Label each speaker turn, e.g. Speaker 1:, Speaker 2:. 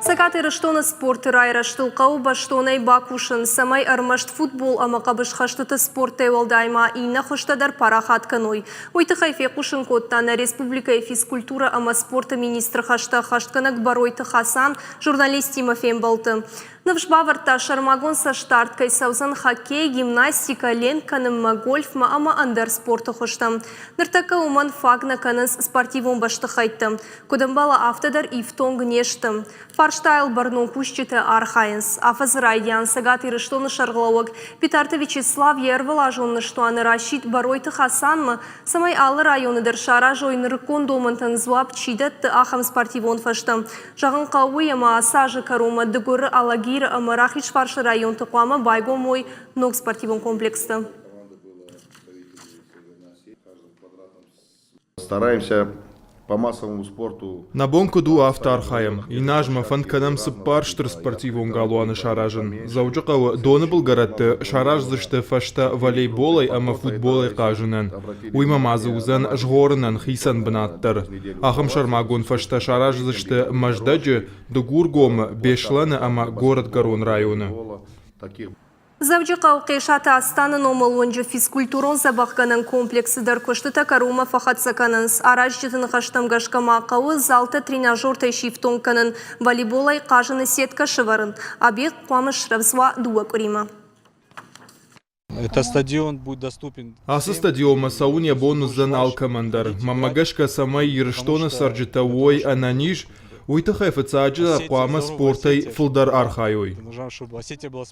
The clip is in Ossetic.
Speaker 1: Цӕгат Ирыстоны спорты райрӕзтыл хъӕуы бӕстонӕй бакусын, цӕмӕй ӕрмӕст футбол ӕмӕ хъӕбысхӕстыты спорттӕй уӕлдай ма иннӕ хуызтӕ дӕр парахат кӕной. Уый тыххӕй фехъусын кодта нӕ республикӕйы физкультурӕ ӕмӕ спорты министры хӕстӕ ӕххӕстгӕнӕг Бӕройты Хасан журналисттимӕ фембӕлды. Ныфс бавӕрдта, сӕрмагонд цӕстдард кӕй цӕудзӕн хоккей, гимнастикӕ, ленк кӕнынмӕ, гольфмӕ ӕмӕ ӕндӕр спорты хуызтӕм. Ныртӕккӕ уымӕн фаг нӕ кӕнынц спортивон бӕстыхӕйттӕ. Куыд ӕмбӕлы, афтӕ дӕр ифтонг не сты. Фарстайыл бӕрнон кусджытӕ архайынц. Афӕдзы райдиан Цӕгат Ирыстоны сӕргълӕууӕг Битарты Вячеслав йӕ ӕрвылазон ныстуаны расидт Бӕройты Хасанмӕ, цӕмӕй алы районы дӕр саразой нырыккон домӕнтӕн дзуапп чи дӕтты, ахӕм спортивон фӕзтӕ. Зӕгъын хъӕуы уый, ӕмӕ ацы азы кӕронмӕ Дыгуры, Алагиры ӕмӕ Рахизфарсы районты хъуамӕ байгом уой ног спортивон комплекстӕ.
Speaker 2: Стараемся по массовому спорту.
Speaker 3: Нӕ бон куыд у, афтӕ архайӕм. Иннӕ аз мӕ фӕнд кӕнӕм цыппар стыр спортивон галуаны саразын. Дзӕуджыхъӕуы доны былгӕрӕтты сараздзысты фӕзтӕ волейболӕй ӕмӕ футболӕй хъазынӕн. Уыимӕ ма дзы уыдзӕн згъорынӕн хицӕн бынат дӕр. Ахӕм сӕрмагонд фӕзтӕ сараздзысты Мӕздӕджы, Дыгургомы, Беслӕны ӕмӕ Горӕтгӕрон районы.
Speaker 1: Дзӕуджыхъӕуы Хъесаты Астаны номыл уынджы физкультурон-дзӕбӕхгӕнӕн комплексы дӕр куыстытӕ кӕронмӕ фӕхӕццӕ кӕнынц. Аразджыты ныхӕстӕм гӕсгӕ ма хъӕуы залтӕ тренажертӕй сифтонг кӕнын, волейболӕй хъазыны сеткӕ сӕвӕрын. Объект хъуамӕ срӕвдз уа дыууӕ къуыримӕ.
Speaker 4: Это стадион будет доступен.
Speaker 3: Ацы стадионмӕ цӕуын йӕ бон уыдзӕн алкӕмӕн дӕр. Мӕнмӕ гӕсгӕ, цӕмӕй Ирыстоны цӕрджытӕ уой ӕнӕниз, уый тыххӕй фыццаджыдӕр хъуамӕ спортӕй фылдӕр архайой.
Speaker 4: Нужно, чтобы Осетия была.